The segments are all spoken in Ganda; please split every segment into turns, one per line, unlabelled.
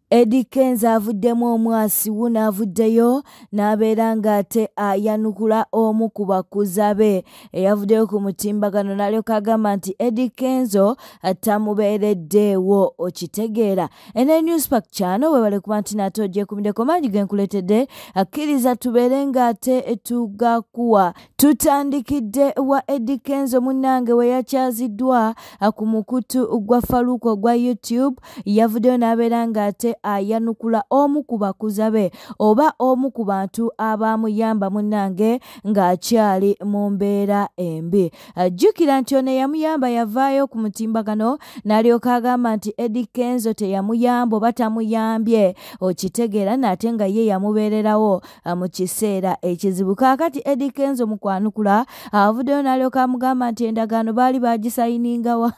Eddy Kenzo avuddemu omwasi wuno avuddeyo n'abeera ng'ate ayanukula omu ku bakuza be eyavuddeyo ku mutimbagano n'alyoka agamba nti Eddy Kenzo tamubeereddeewo okitegeera. Ene Newspark channel webale kuba nti nate ogyekumiddeko mangi ge nkuleetedde, akkiriza tubeere ng'ate tugakuwa. Tutandikidde wa Eddy Kenzo munnange we yakyaziddwa ku mukutu gwa Farouk ogwa YouTube, yavuddeyo n'abeera ng'ate ayanukula omu ku bakuza be oba omu ku bantu abamuyamba munnange ng'akyali mu mbeera embi. Jjukira nti ono eyamuyamba yavaayo ku mutimbagano n'alyoka agamba nti Eddy Kenzo teyamuyamba oba tamuyambye okitegeera, n'ate nga ye yamubeererawo mu kiseera ekizibu. Kaakati Eddy Kenzo mu kwanukula avuddeyo n'alyoka amugamba nti endagaano baali bagisayiningawa.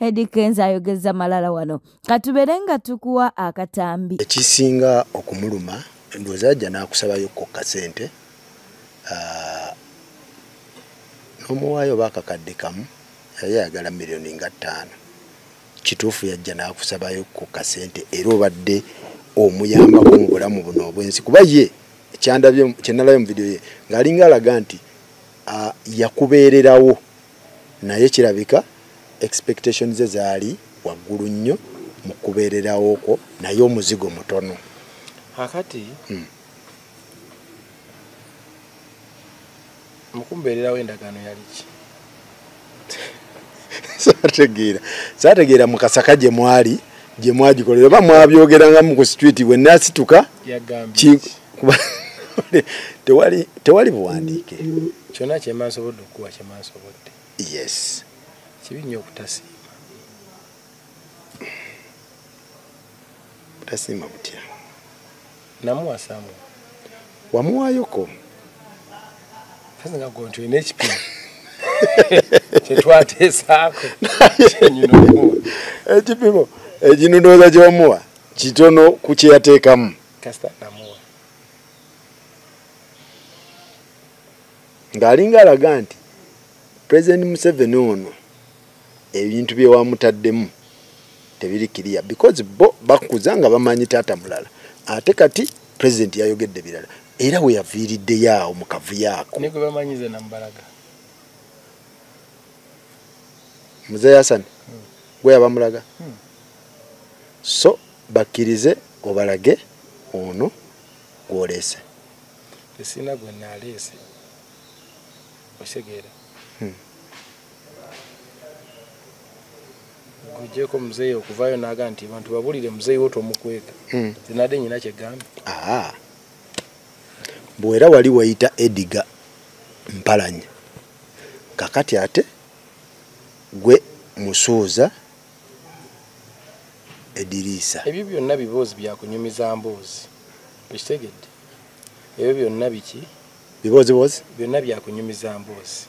Eddy Kenzo ayogeza malala wano. Katubeere nga tukuwa akatambi.
Ekisinga okumuluma ndowooza ajja n'akusabayo ko kasente n'omuwaayo oba akakadde kamu, yali ayagala miliyoni nga 5. Kituufu yajja n'akusabayo ko kasente era obadde omuyambako mu bulamu buno obw'ensi, kuba ye kye nalabye mu vidiyo ye ng'alinga alaga nti yakubeererawo, naye kirabika expectations ze zaali waggulu nnyo mu kubeererawo okwo, naye omuzigo mutono.
Akati mukumbeererawo endagaano yali ki?
Saategeera mu Kasaka gye mwali gye mwagikolera oba mwabyogerangamu ku street bwe naasituka tewali buwandiike.
Kyonna kye mba nsobodde okukuwa kye mba nsobodde.
Yes.
Kibi nnyo okutasiima.
Butasiima butya?
Namuwa saamuwa.
Wamuwaayoko?
Sasa nga gwe nti olina ekipimo kye twateesaako kyennyini okuwa.
Ekipimo ekino ndowooza kye wamuwa kitono ku kye yateekamu.
Kasita namuwa.
Ng'alinga alaga nti President Museveni ono ebintu bye wamutaddemu tebiri clear, because bo bakuza nga bamanyi taata mulala, ate kati President yayogedde birala era we yaviiriddeyo awo mu kavuyo ako.
Ne gwe bamanyize Nambalaga.
Muzeeyi Hassan gwe yabamulaga. So bakkirize obalage ono gw'oleese.
Tesirina gwe naleese. Okitegeera? Ng'oggyeko muzeeyi okuvaayo n'agamba nti abantu babulire muzeeyi wo tomukweka. Nze nadde nnyina kye gamba.
Bw'era wali wayita Edgar Mpalanyi, kakati ate gwe Musuuza Ediriisa.
Ebyo byonna biboozi bya kunyumiza mboozi. Okitegedde? Ebyo byonna biki?
Bibooziboozi?
Byonna bya kunyumiza mboozi.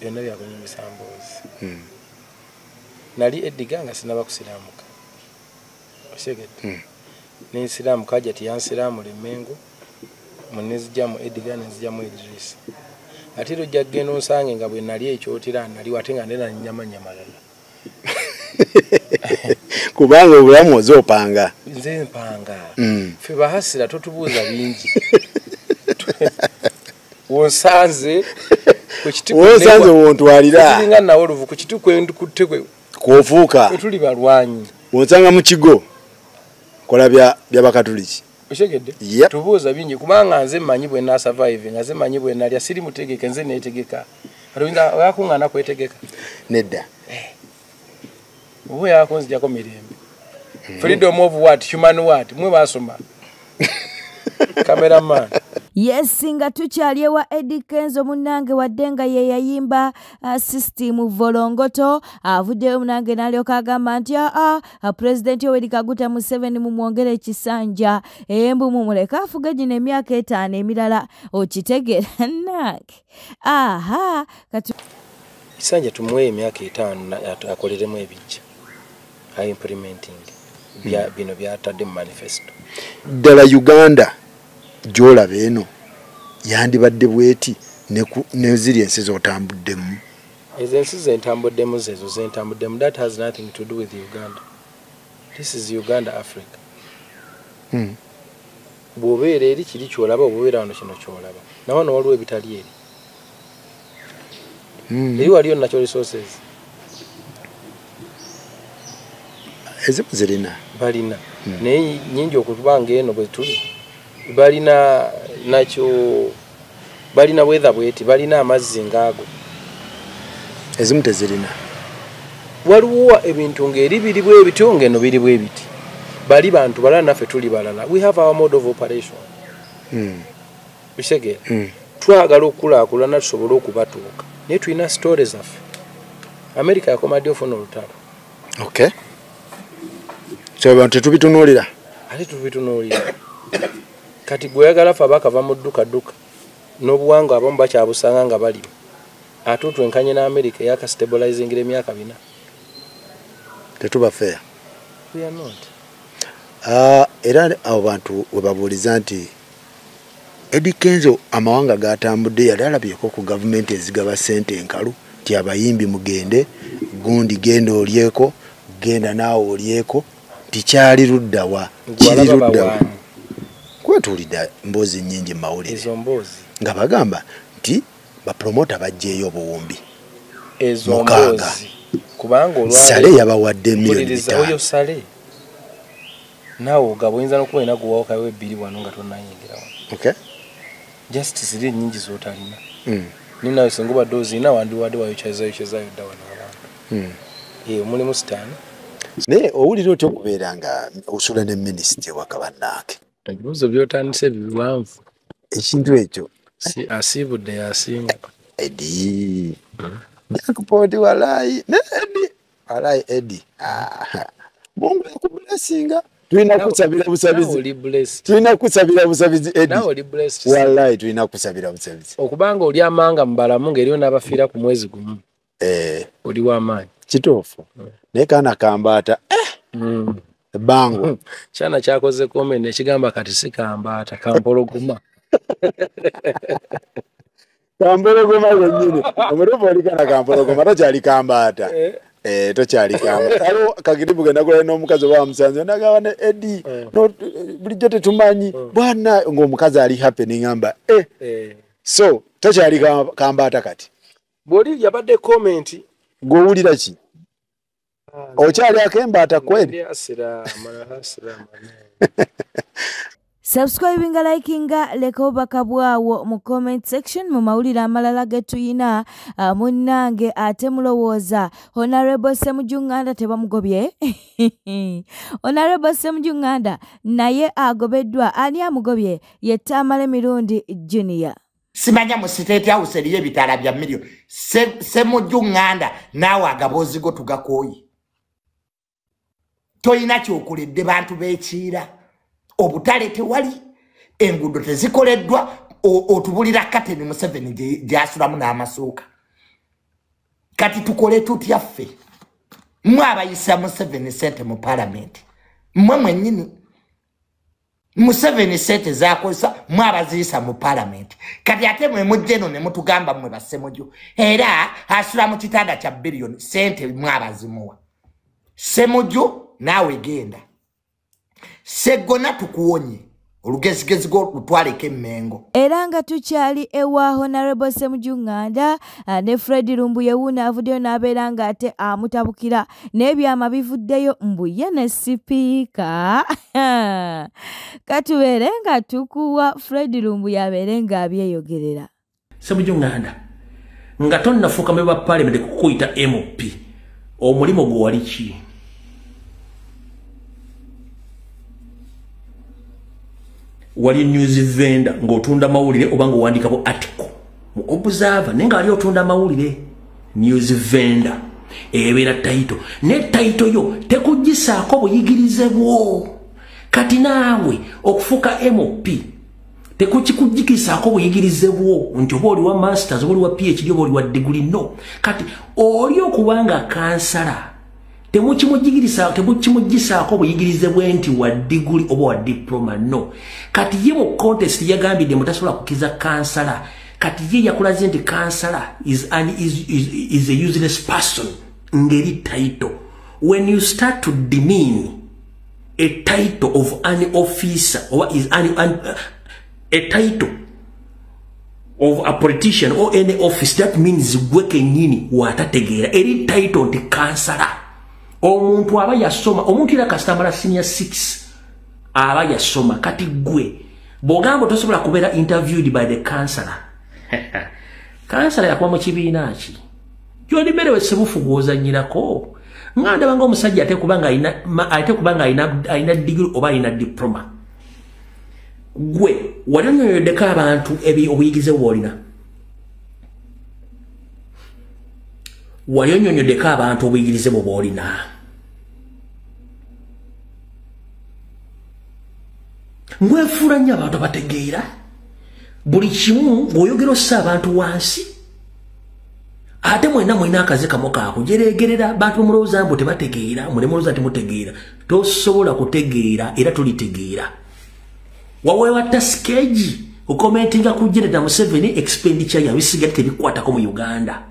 Byonna bya kunyumiza mboozi. Nali Edgar nga sinnaba kusiraamuka. Okitegedde? Nensiraamuka ajja tiyansiraamula Emmengo, munezijjamu Edgar nenzijjamu Idrisa. Ate era ojja kugenda onsange nga bwe nali ekyotera naliwo ate nga ndera nnyamanya malala.
Kubanga obulamu oze opanga.
Nze mpanga. Ffe bahasira totubuuza bingi. Wonsanze ku kiti
Wonsanze wontwalira.
Tulinga nawoluvu ku kiti kwe nkutte kwe.
Kwofuuka.
Ffe tuli balwanyi.
Wonsanga mu kigo. Kola bya Bakatuliki.
Okitegedde?
Yep.
Tubuuza bingi kubanga nze mmanyi bwe naasurvive, nga nze mmanyi bwe nalya, siri mutegeke, nze neetegeka. Kati oyinza oyakuŋŋaana kwetegeka?
Nedda.
Oba oyakunzijjako mirembe. Freedom of what? Human what? Mwe baasoma. Cameraman.
Yes, nga tukyali ewa Eddy Kenzo munnange wadde nga ye yayimba system volongoto, avuddeyo munnange n'alyoka agamba nti President Yoweri Kaguta Museveni mumwongere ekisanja, embu mumuleke afuge gino emyaka 5 emirala, okitegeera nnange. Aha, kati
Kisanja tumuwe emyaka 5 akoleremu ebijja. Implementing bino byatadde mu manifesto.
Ddala Uganda gy'olaba eno yandibadde bweti ne ziri ensi z'otambuddemu.
Ezo ensi ze ntambuddemu zezo ze ntambuddemu. That has nothing to do with Uganda. This is Uganda, Africa. Bw'obeera eri kiri ky'olaba, bw'obeera wano kino ky'olaba. Na wano waliwo ebitali eri. Eri waliyo natural resources.
Ezimu zirina.
Balina. Naye nnyingi okutubanga eno bwe tuli. Balina nakyo, balina weather bweti, balina amazzi ng'ago.
Ezimu tezirina.
Waliwo ebintu ng'eri biri bwe bityo ng'eno biri bwe biti. Bali bantu balala naffe tuli balala. We have our mode of operation. Bishegera. Twagala okukulaakulana tusobole okubatuuka. Naye tulina stories zaffe. America yakoma ddi ofuna olutalo?
Okay. So abantu tetubitunuulira.
Ate tubitunuulira. Kati gwe oyagala ffe abaakava mu dduka dduka n'obuwangwa abamu bakyabusanga nga balima. Ate otwenkanye ne America eyakastabilizingira emyaka 4.
Tetuba fair.
We are not.
Era abo bantu we babuuliza nti Eddy Kenzo amawanga gatambudde yali alabyeko ku gavumenti ezigaba ssente enkalu nti abayimbi mugende, gundi genda olyeko, genda naawe olyeko, nti kyali ludda wa, kiri ludda wa. Kuba tuwulidde mboozi nnyingi mu mawulire.
Ezo mboozi.
Nga bagamba nti bapromota baggyeyo obuwumbi.
Ezo mboozi. Kubanga olwaleero
Sale yabawadde miliyoni 5.
Oyo Sale. Naawe ogaba oyinza n'okuba olina guwawo kawe 2 wano nga tonnayingira wano.
Okay.
Just ziri nnyingi z'otalina. Naye naawe singa obadde ozirina wandiwadde wayokyezayokyezaayo dda wano abantu. Omulimu sitaani.
Naye owulira otya okubeera nga osula ne minisita ewaka bannange?
Ebibuuzo by'otandise biwanvu.
Ekintu ekyo.
Asiibudde y'asinga.
Eddy. Jackpot walayi. Ne Eddy. Walayi Eddy. Mungu yakublessinga. Tulina kusabira busabizi. Tulina kusabira busabizi Eddy.
Nawe oli blessed.
Wallahi tulina kusabira busabizi.
Okubanga oli amanga mu balamu ng'eriyo n'abafiira ku mwezi gumu. Oli w'amaanyi.
Kituufu. Naye kaana kambaata. Bango.
Kyana kyakoze comment ekigamba kati si kambaata kampologoma.
Kampologoma yennyini. Omurufu oli kana kampologoma tokyali kambaata. Tokyali kambaata. Aliwo kakiribu ke nakola n'omukazi oba wamusanze nagamba ne Eddy bulijjo tetumanyi bwana ng'omukazi ali happy n'eŋŋamba So tokyali kambaata kati.
Bw'oli yabadde comment.
Gw'owulira ki? Okyali akembaata kweri?
Subscribinga, likinga, leka obubaka bwawo mu comment section mu mawulire amalala ge tuyina munnange ate mulowooza Honorable Ssemujju Nganda tebamugobye? Honorable Ssemujju Nganda naye agobeddwa. Ani amugobye? Ye Tamale Mirundi Junior.
Simanya mu State House eriyo ebitaala bya miliyoni. Ssemujju Nganda naawe agaboozi go tugakooye. Toyina kyokoledde bantu b'ekiira. Obutale tewali, enguudo tezikoleddwa, otubulira kateni Museveni gy'asulamu n'amasuuka. Kati tukole tutya ffe? Mmwe abayisa Museveni ssente mu paalamenti, mmwe mwennyini Museveni ssente z'akozesa mmwe abaziyisa mu paalamenti. Kati ate mwe mujja eno ne mutugamba mmwe ba Ssemujju era asula mu kitanda kya biliyoni, ssente mmwe abazimuwa. Ssemujju naawe genda. Seggona tukuwonye olugezigezi gw'otwaleko emmengo.
Era nga tukyali ewa Honorable Ssemujju Nganda ne Fred Lumbuye wuuno avuddeyo n'abeera ng'ate amutabukira n'ebyama bivuddeyo mbu ye ne sipiika. Katubeere nga tukuwa Fred Lumbuye abeere ng'abyeyogerera.
Ssemujju Nganda nga tonnafuuka memba wa paalamenti kukuyita MP, omulimu gwo wali ki? Wali news vendor ng'otunda mawulire oba ng'owandikako article mu Observer, naye ng'ali otunda mawulire. News vendor ebeera title, ne title yo tekugisaako buyigirize bwo. Kati naawe okufuuka MP tekukikugikisaako buyigirize bwo nti oba oli wa masters oba oli wa PhD oba oli wa degree. No, kati oli okubanga kansala temukimugisaako buyigirize bwe nti wa degree oba wa diploma. No, kati ye mu contest yagambidde mutasobola kukiza kansala. Kati ye yakulaze nti kansala is a useless person ngeri title. When you start to demean A title of an officer or is a title of a politician or any office, that means gwe kennyini watategeera. Eri title nti kansala. Omuntu aba yasoma, omuntu era kasita senior 6 aba yasoma. Kati gwe bw'ogamba tosobola kubeera interviewed by the counselor. Kansala yakuba mu kibiina ki? Gy'oli mmere we Ssebufu gw'ozannyirako. Nga ndaba ng'omusajja ate kubanga alina degree oba alina diploma. Gwe wali onyonyoddeko abantu obuyigize bw'olina? Wali onyonyoddeko abantu obuyigirize bwe bw'olina? Mwefuula nnyo abantu abategeera. Buli kimu ng'oyogera ossa abantu wansi. Ate mwenna mulina akaze kamu kakujereegerera. Bantu mulowooza mbu tebategeera, mule mulowooza temutegeera. Tosobola kutegeera era tolitegeera. Waweewa tasikeegi okomentinga ku General Museveni expenditure yabisigadde tebikwatako mu Uganda.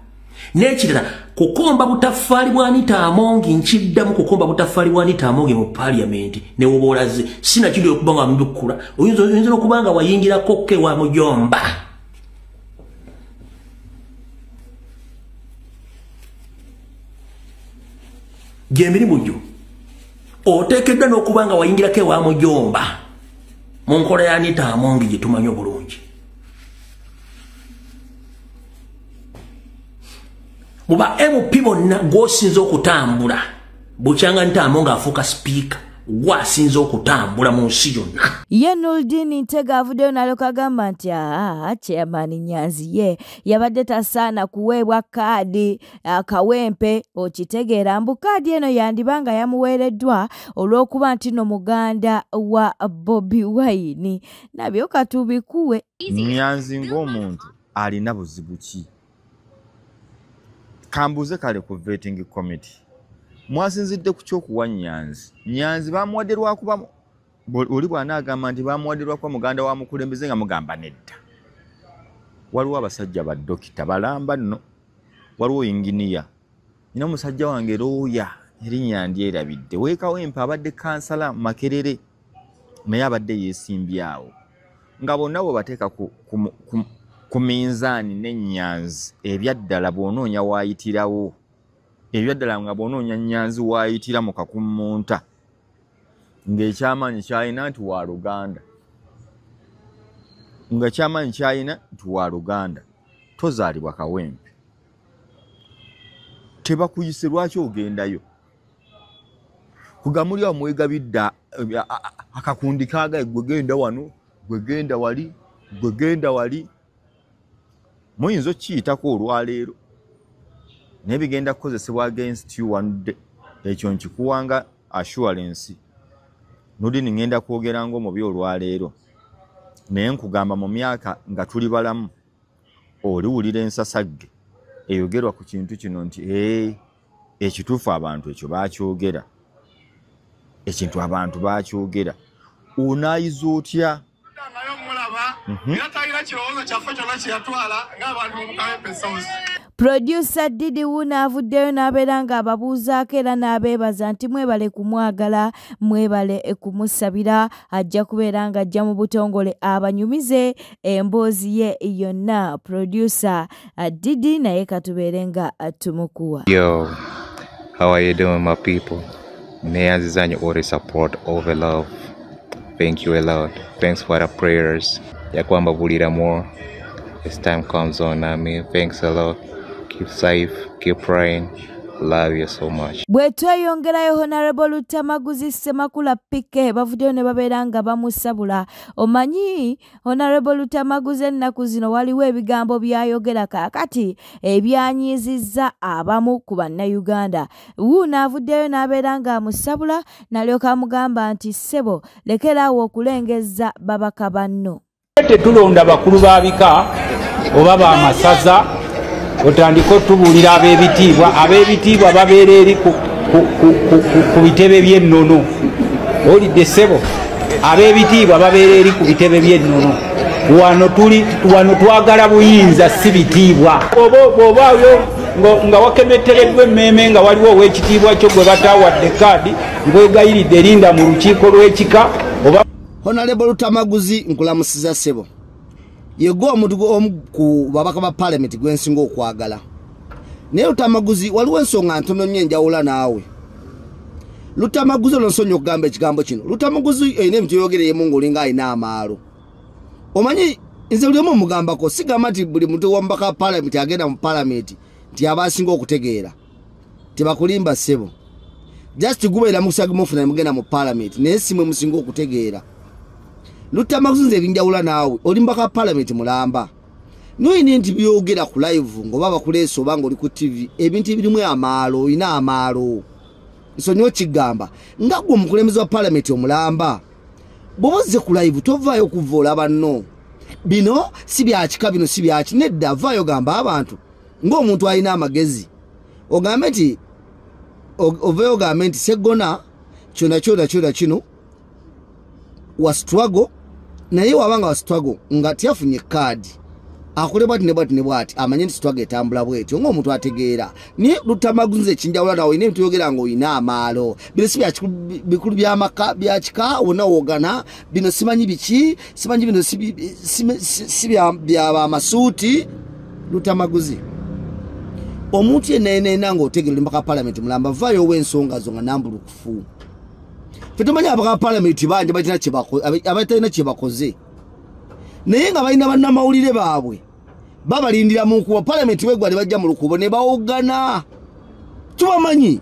N'ekirala, kukomba butaffaali bwa Anita Among, nkiddamu kukomba butaffaali bwa Anita Among mu parliament ne woboolaze. Sinakindi okuba nga mubikkula. Oyinza okuba nga wayingirako ke wa mujomba. Gy'emirimu gyo oteekeddwa n'okuba nga wayingirako ewa mujomba mu nkola ya Anita Among gye tumanyi obulungi. Muba MP bonna gw'osinza okutambula bukyanga Anita Among afuuka speaker, gwasinza okutambula mu nsi yonna.
Ye Noordin Ntege avuddeyo n'alyoka agamba nti chairman Nyanzi ye yabadde tasaana kuweebwa kaadi Kawempe. Okitegeera mbu kaadi eno yandiba nga yamuweereddwa olw'okuba nti no muganda wa Bobi Wine. Nabyo katubikuwe.
Nyanzi ng'omuntu alina buzibu ki? Kambuze kale ku vetting committee. Mwasinzidde ku ky'okuwa Nyanzi. Nyanzi bamuwadde lwakuba oli bw'anaagamba nti bamuwadde lwakuba muganda wa mukulembeze nga mugamba nedda. Waliwo abasajja ba dokita balamba nno, waliwo yinginiya. Nina omusajja wange looya erinnya ndyerabidde. Weekawempe abadde kansala Makerere naye abadde yeesimbye awo. Nga bonna bwe bateeka ku minzaani ne Nyanzi ebyaddala bw'onoonya waayitirawo. Ebyaddala nga bw'onoonya Nyanzi waayitira mu kakummunta ng'ekyamaanyi kyalina nti wa Luganda, nga kyamaanyi kyalina nti wa Luganda. Tozaalibwa Kawempe, tebakuyise, lwaki ogendayo? Kugamuli awo mwegabidde akakundi kaagaye, gwe genda wano, gwe genda wali, gwe genda wali. Muyinza okukiyitako olwaleero naye bigenda kukozesebwa against you one day. Ekyo nkikuwanga assurance. Nudini ngenda kwogera ng'omubi olwaleero, naye nkugamba mu myaka nga tuli balamu oliwulira ensasagge eyogerwa ku kintu kino nti ekituufu abantu ekyo baakyogera, ekintu abantu baakyogera. Onaayiza otya?
Producer Didi Wuna avuddeyo n'abeera ng'ababuuzaako era n'abeebaza nti mwebale kumwagala, mwebale kumusabira, ajja kubeera ng'ajja mu butongole abanyumize emboozi ye yonna. Producer Didi naye katubeere nga tumukuwa.
Yo, how are you doing my people? Neyanzizanyo all the support, all the love. Thank you a lot. Thanks for the prayers. Yakwamba bulira more as time comes on. I mean, thanks a lot. Keep safe, keep praying. Love you so much.
Bwe tweyongerayo Honorable Lutamaguzi Ssemakula PK bavuddeyo ne babeera nga bamusabula. Omanyi Honorable Lutamaguzi ennaku zino waliwo ebigambo by'ayogera kaakati ebyanyiizizza abamu ku bannayuganda. Wuuno avuddeyo n'abeera ng'amusabula n'alyoka amugamba nti ssebo lekeraawo okulengezza babaka banno.
Tetulonda bakulu ba bika oba b'amasaza otandika otubuulira ab'ebitiibwa. Ab'ebitiibwa babeera eri ku bitebe by'ennono. Olidde ssebo, ab'ebitiibwa babeera eri ku bitebe by'ennono. Wano tuli, wano twagala buyinza si bitiibwa. Oba oyo nga wakemettereddwa emmeeme nga waliwo ow'ekitiibwa kyo gwe bataawadde kaadi ngwegayiridde erinda mu lukiiko lw'ekika oba.
Honorable Lutamaguzi nkulamusiza ssebo. Yegwe omuntu omu ku babaka ba parliament gwe nsinga okwagala. Naye Lutamaguzi waliwo ensonga ntono nnyo enjawula naawe. Lutamaguzi olonsonyi okugamba ekigambo kino. Lutamaguzi erina ebintu byogereyemu ng'olinga alina amaalo. Omanyi nze buli omu omugambako sigamba nti buli muntu w'omubaka wa parliament agenda mu parliament nti aba asinga okutegeera. Tebakulimba ssebo. Just gubeera mukisa gumufuna ne mugenda mu parliament naye si mwe musinga okutegeera. Lutamaguzi nze ebinjawula naawe oli mubaka wa parliament mulamba. Noyina nti byogera ku live ng'oba bakuleese oba ng'oli ku TV ebintu ebirimu amaalo olina amaalo. Nsonyiwa okigamba nga ggwe omukulembeze wa parliament omulamba bw'oba ozze ku live tovaayo okuvvoola banno. Bino si byakika bino si byaki nedda vaayo gamba abantu ng'omuntu alina amagezi ogambe nti oveeyo ogambe nti Sseggona kyonna kyonna kyonna kino wa struggle naye wabanga wa struggle nga tiyafunye kaadi akole bwati ne bwati ne bwati amanye nti struggle etambula bwetyo ng'omuntu ategeera. Naye Lutamaguzi ekinjawula nawe olina ebintu byogera ng'olina amaalo. Bino si bikulu by'amaka bya kika wonna woogana bino simanyi biki simanyi bino si bya bamasuuti. Lutamaguzi omuntu yenna yenna yenna ng'otegeera oli mubaka wa parliament mulamba vaayo ow'ensonga zo nga nambulukufu. Ffe tumanyi ababaka ba parliament bangi abatalina kye bakoze naye nga balina bannamawulire baabwe babalindira mu nkuba parliament bw'eggwa ne bajja mu lukubo ne bawogana. Tubamanyi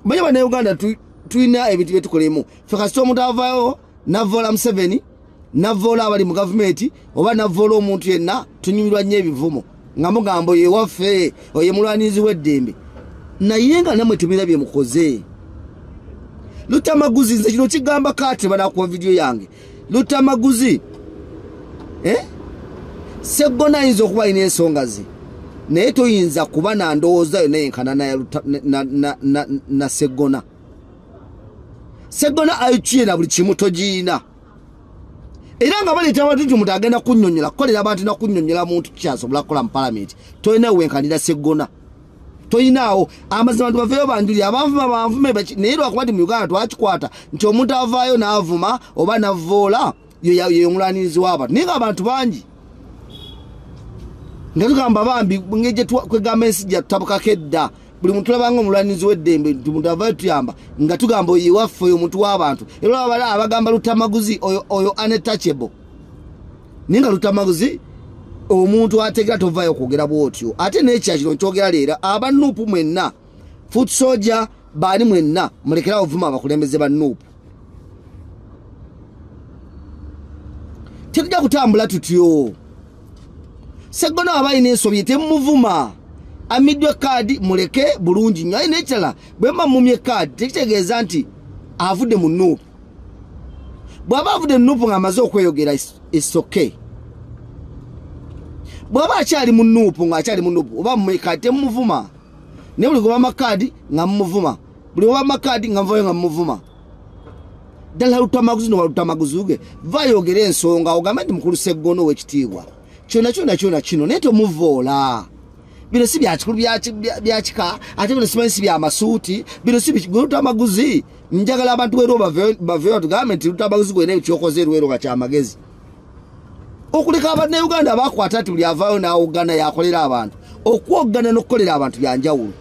manyi bannayuganda tulina ebintu bye tukolemu. Ffe kasita omuntu avaayo navvoola Museveni navvoola abali mu gavumenti oba navvoola omuntu yenna tunyumirwa nnyo ebivumo nga mugamba oyo ewaffe oyo mulwanirizi w'eddembe naye nga nammwe tumira bye mukoze. Lutamaguzi nze kino kigamba kaati banakuba vidiyo yange. Lutamaguzi Sseggona ayinza okuba alina ensonga ze naye toyinza kuba na ndowooza yonna yenkana na Sseggona. Sseggona IQ na buli kimu togiina. Era nga baleeta abantu nti omuntu agenda kunnyonnyola kukolera abantu nakunnyonnyola muntu kyasobola kukola mu palamenti tolina wenkanira Sseggona. Toyinaawo amazima abantu baveeyo banjuli abanvuma banvume naye lwakuba nti mu Uganda twakikwata nti omuntu avaayo n'avuma oba n'avvoola ye omulwanirizi w'abantu naye ng'abantu bangi nga tugamba bambi ng'egye kwegamba ensi gya tutabukako edda buli muntu tulabanga omulwanirizi w'eddembe nti omuntu avaayo tuyamba nga tugamba oyo ewaffe oyo omuntu w'abantu era olaba abagamba Lutamaguzi oyo untouchable naye nga Lutamaguzi omuntu ategera tovaayo okwogera bw'otyo. Ate n'ekya kino nkyogera leero aba NUP mwenna foot soldier baani mwenna mulekerawo ovuma abakulembeze ba NUP. Tetujja kutambula tutyo. Sseggona aba alina ensobi temumuvuma. Amiddwa kaadi muleke bulungi nnyo. Aye n'ekirala bwe muba mumumye kaadi tekitegeeza nti avudde mu NUP. Bw'aba avudde mu NUP ng'amaze okweyogera it's okay. Bw'aba akyali mu NUP ng'akyali mu NUP oba mumwe kaadi temumuvuma. Naye buli gwe bamma kaadi nga mumuvuma. Buli gwe bamma kaadi nga muvayo nga mumuvuma. Ddala Lutamaguzi no Lutamaguzi ge vaayogera ensonga ogambe nti mukulu Sseggona ow'ekitiibwa kyonna kyonna kyonna kino naye tomuvoola. Bino si byakikulu byakika ate bino simanyi si byamasuuti bino si Lutamaguzi njagala abantu wero baveeyo tugambe nti Lutamaguzi gwena kyokoze erwero nga kyamagezi. Okuleka abannayuganda abakwata nti buli avaayo n'awogana yakolera abantu okwogana n'okukolera abantu byanjawulo.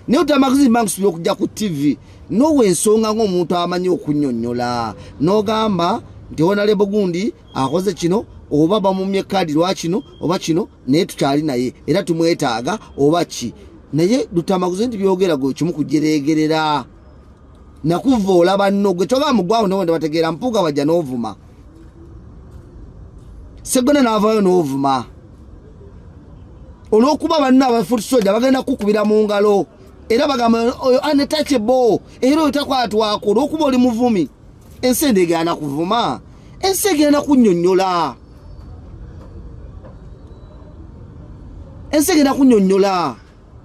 Naye Lutamaguzi mba nkusubira okujja ku TV n'owa ensonga ng'omuntu amanyi okunnyonnyola n'ogamba nti Honorable gundi akoze kino oba bamumye kaadi lwa kino oba kino naye tukyali naye era tumwetaaga oba ki. Naye Lutamaguzi nti byogera gwe kimu kujereegerera nakuvoola banno gwe kyogamba muggwawo nabo tebategeera Mpuuga wajja n'ovuma Sseggona n'avaayo n'ovuma olw'okuba banno aba foot soldier bagenda kukubira mu ngalo era bagamba oyo untouchable era oyo takwatwako olw'okuba oli muvumi. Ensi endegaana kuvuma, ensi egenda kunnyonnyola, ensi egenda kunnyonnyola.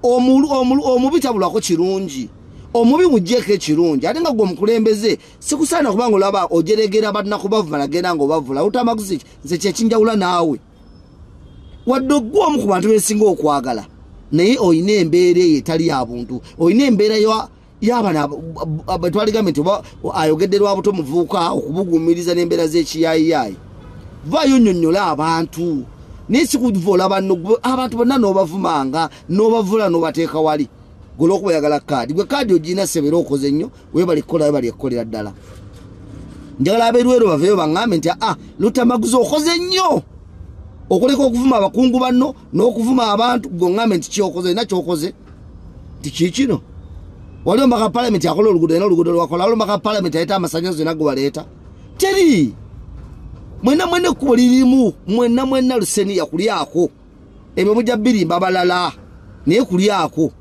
Omubi tabulwako kirungi, omubi muggyeko ekirungi. Ate nga gwe omukulembeze sikusaana kubanga olaba ojeregera bannakubavuma nagenda ng'obavula. Lutamaguzi nze kyekinjawula naawe wadde oggwe omu ku bantu bensinga okwagala Naye oyina embeera eyo etali ya buntu, oyina embeera y'abaana batwaligambe nti oba ayogedde lwa buto muvubuka okubugumiriza n'embeera z'ekiyayiyayi. Vaayo nnyonnyola abantu, naye si kuvoola banno, abantu bonna n'obavumanga n'obavula n'obateeka wali gwe olw'okuba oyagala kaadi. Gwe kaadi ogirina ssebo, era okoze nnyo, weebale kukola, weebale kukolera ddala. Njagala ab'erweru baveeyo baŋŋambe nti aa Lutamaguzi okoze nnyo okuleka okuvuma abakungu banno n'okuvuma abantu, gwe oŋŋambe nti kyokoze olina kyokoze nti kiikino. Waliwo omubaka wa palamenti akola oluguudo, alina oluguudo lwakola, waliwo omubaka wa palamenti aleeta amasannyalaze yonna gwe baleeta. Teri mwenna mwenna ekkubo lirimu, mwenna mwenna luseniya kulyako, ebyo mujja birimba balala naye kulyako.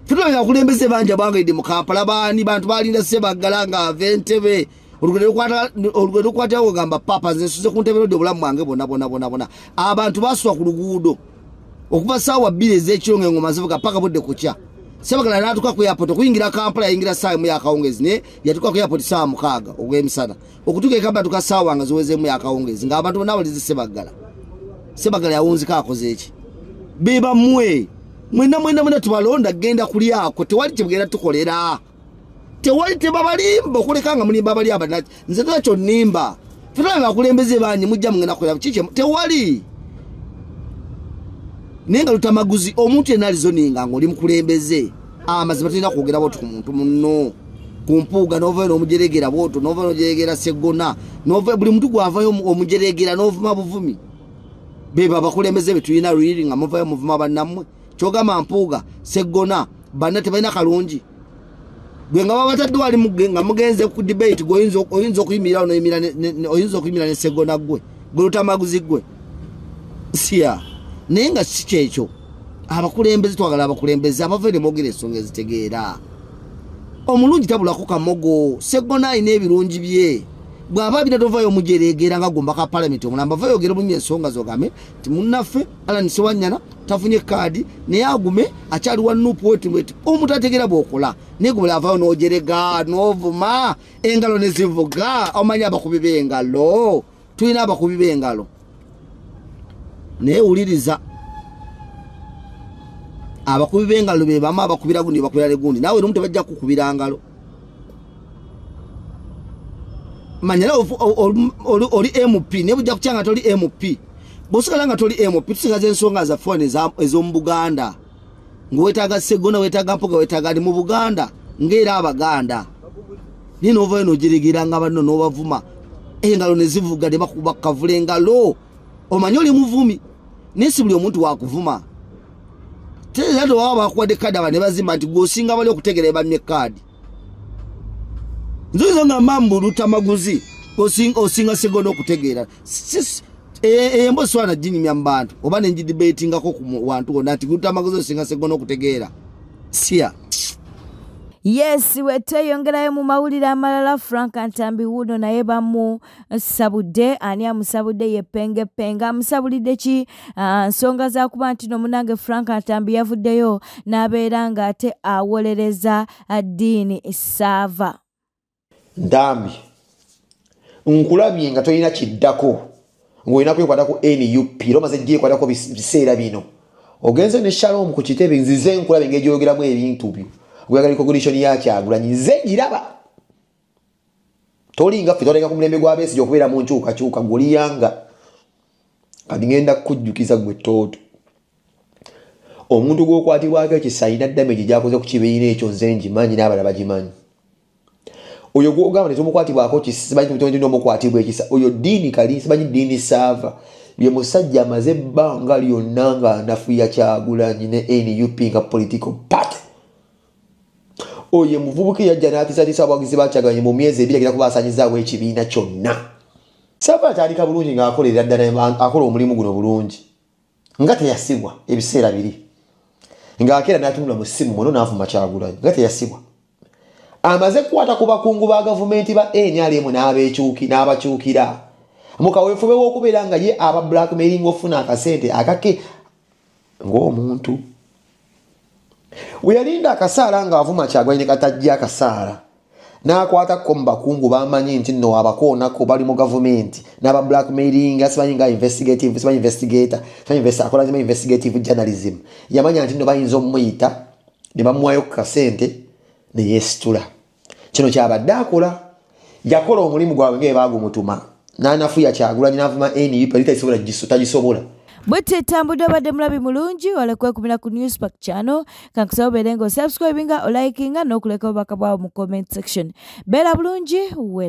Ffe abakulembeze bangi abangayidde mu Kampala, baani bantu balinda Ssebaggala ng'ava Entebbe, oluguudo lukwatirawo ogamba papa nze nsuze ku ntebe lodde obulamu bwange bwonna bwonna bwonna bwonna. Abantu basula ku luguudo okuva ssaawa 2 ez'ekiro ng'engoma zivuga paka budde kukya. Ssebaggala n'atuuka ku airport okuyingira Kampala yayingira ssaawa 1 y'akawungeezi, naye yatuuka ku airport ssaawa 6 ogw'emisana. Okutuuka e Kampala atuuka ssaawa nga ziweze 1 y'akawungeezi ng'abantu bonna balize Ssebaggala. Ssebaggala yawunzika akoze eki? Be bammwe mwenna mwenna mwenna tubalonda genda kulyako, tewali kyebugenda tukolera, tewali tebabalimba okuleka nga mulimba abali abana. Nze tolakyo nnimba, ffe tulaba abakulembeze bangi mujja mugenda kukolera kiki, tewali. Naye nga Lutamaguzi omuntu yenna alizoninga ng'oli mukulembeze, amazima tulina kwogera bw'otyo ku muntu munno, ku Mpuuga n'ovayo n'omujeregera bw'otyo, n'ovayo n'ojeregera Sseggona, n'ovayo buli muntu gw'avayo omujeregera n'ovuma buvumi. Bebo abakulembeze be tulina lwiri nga muvayo muvuma bannammwe. Kyogamba Mpuuga, Sseggona banna tebalina kalungi. Gwe nga babatadde wali nga mugenze ku debate, gwe oyinza okuyimirira oyinza okuyimirira ne Sseggona gwe, gwe Lutamaguzi gwe siya. Naye nga si kyekyo, abakulembeze twagala abakulembeze abavayo ne boogera ensonga ezitegeera. Omulungi tabulako kamogo, Sseggona alina ebirungi bye. Bw'aba bina tovayo omujereegera nga gwe omubaka wa palamenti omulamba, vayo oyogere bulungi ensonga z'ogambe nti munnaffe Allan Ssewanyana tafunye kaadi naye agume akyali wa NUP weti weti. Omuntu ategeera bw'okola, naye gwe bw'avaayo n'ojerega n'ovuma engalo ne zivuga, omanyi abakubi b'engalo, tulina abakubi b'engalo. Naye wuliriza, abakubi b'engalo be bamu abakubira gundi bakubira ne gundi, naawe lumu tebajja kukubira ngalo. Manya nawe oli MP, naye bujja kukya nga toli MP. Bw'osigala nga toli MP, tusigaza ensonga zaffe wano ez'omu Buganda. Ng'weetaaga Sseggona, weetaaga Mpuuga, weetaaga ani mu Buganda, ng'era Abaganda. Naye n'ovayo n'ojeregera nga banno n'obavuma, engalo ne zivuga ne bakuba kavula engalo. Omanyi oli muvumi, naye si buli omuntu wakuvuma. Era tewaba bakuwadde kaadi aba ne bazimba nti gwe osinga bali okutegeera ebamye kaadi. Nzuizo nga mambu Lutamaguzi osinga Sseggona okutegeera. Embo swana ginyumya mu bantu oba ne ngidebatingako ku wantu wonna nti Lutamaguzi osinga Sseggona okutegeera. Siya.
Yes, wetweyongerayo mu mawulire amalala. Frank Ntambi wuno naye bamusabudde. Ani amusabudde? Ye Penge Penge. Amusabulidde ki? Nsonga za kuba nti no munnange Frank Ntambi yavuddeyo n'abeera ng'ate awolereza Ddiini Saava.
Ntambi, nkulabye nga tolina kiddako, ng'olina kwekwata ku NUP, era omaze gyekwatako biseera bino. Ogenze ne Shalom ku kitebe, nzize nkulabye engeri gy'oyogeramu ebintu byo. Oyagala recognition ya Kyagulanyi, nze ngiraba. Tolinga ffe twaleka ku mulembe gwa Besigye okubeera mu nkyukakyuka, gw'oliyanga. Kati ngenda kukujjukiza gwe ttooto. Omuntu gw'okwatibwako ekisa alina damage gy'akoze ku kibiina ekyo, nze ngimanyi n'abalala bagimanyi. Oyo gw'ogamba ne tumukwatibwako kisa, simanyi tulina omukwatibwa ekisa, oyo Ddiini Kali, simanyi Ddiini Saava, ye musajja amaze ebbanga lyonna ng'anafuya Kyagulanyi ne NUP nga political party. Oyo ye muvubuka eyajja n'atiisatiisa abawagizi ba Kyagulanyi mu myezi ebiri agenda kuba asaanyizaawo ekibiina kyonna. Saava atandika bulungi ng'akolerera ddala, akola omulimu guno bulungi, nga teyasibwa ebiseera biri, ng'akeera n'atunula mu ssimu muno n'avuma Kyagulanyi, nga teyasibwa. Amaze kukwata ku bakungu ba gavumenti ba NRM n'abakyukira mu kaweefube w'okubeera nga ye aba blackmailing ofuna akasente akake ng'omuntu. We yalinda akasaala ng'avuma Kyagulanyi ne katajja akasaala, N'akwatako mu bakungu bamanyi nti nno abakoonako bali mu gavumenti n'aba blackmailing, simanyi nga investigative, simanyi investigator, simanyi akola simanyi investigative journalism. Yamanya nti nno bayinza omuyita ne bamuwayo ku kasente ne yeesitula. Kino kyabadde akola, yakola omulimu gwabwe nga baagumutuma, n'anafuya Kyagulanyi n'avuma NUP eri tagisobola, tagisobola.
Bwete etambudde. Obadde mulabi mulungi, wala kwekumira ku Newspark channel. Kankusaba obeere nga osubscribinga, olikinga n'okuleka obubaka bwawo mu comment section. Beera bulungi, wera.